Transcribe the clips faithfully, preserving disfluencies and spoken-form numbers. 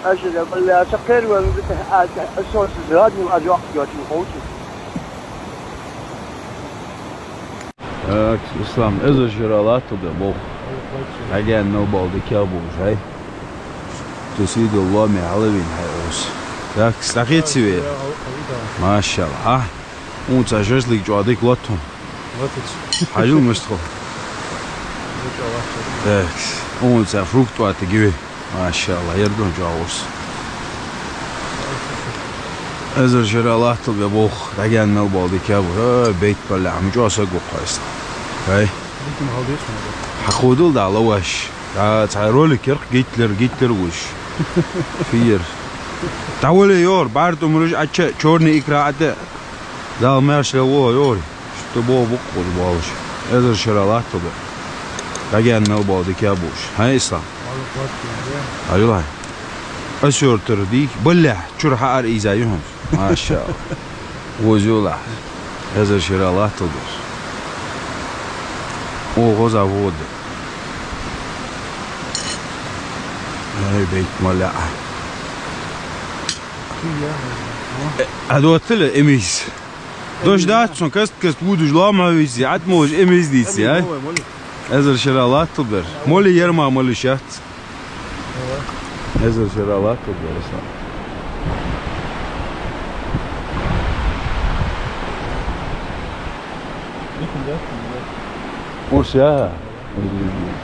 Аша да балла, аша кхерван, аша, аша, аша, радни, аша, аша, аша, аша. Так, Ислам, эзар шера латталда болх. Хьагаьнна мел бола дика болаш, хӀай. Ту сийдола лоаме хьалавена хьай ус. Так, стахици ве. Машалла, а? Унца шашлык чӀоагӀа дика латт хьона. Латт. Хьажал мишта хул. Так, унца фрукт ватта гиви. Машалла, ярдон чӀоагӀа ус. Эзар шера латталба болх, дӀагаьнна мел бола дика бу. Э, бейт баллахь, хӀама чӀоагӀа саг ву хьо, Ислам. ХӀай. Хьахудал да лаваш. Да, цхьа ролик ярх Гитлер, Гитлер вуш. Фиер. ДӀавале йор, бӀарг тӀа умраш Ӏача, чёрный икра Ӏата. Дала маьрша лелва йор. Шуьта бо букъ кхуз болаш. Эзар шера латталба. ДӀагаьнна мел бола дика болаш. ХӀай, Ислам? Алло, хӀай. Ас йортар дий? Баллахь, чура хьаар ийза юхьанца. Машалла. Вузюлахь. Эзар шера латталба. О, гӀоза вода. Ай, бейт маля. Э, а доттала эмис. Дош дац цун каст-каст вудаш лома виси, атмош эмиз диси, а? Эзар шера латталба. Моли ярма моли шац. Эзар шера латталба, Ислам. Урс я?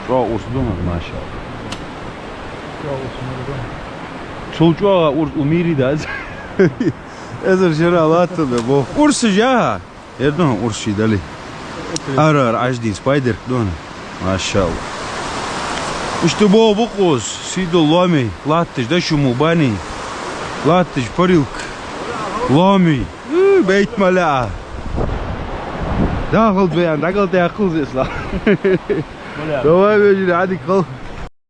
ЧӀоагӀа урс ду, машалла. Цул чӀоагӀа урс у мире дац. Эзар шера латталба болх. Урс жа? Ер ду хьона урс ший дали. Ара, ара, Ӏаждин спайдерг ду хьона. Машалла. Иштта бо букъус, сийдола лоаме, латташ дошумо бани, латташ парилка, лоаме. Э, бейт маля. Дахалт веян, дагал тӀехалзе, Ислам. Давай, вежарий, Ӏадика хила.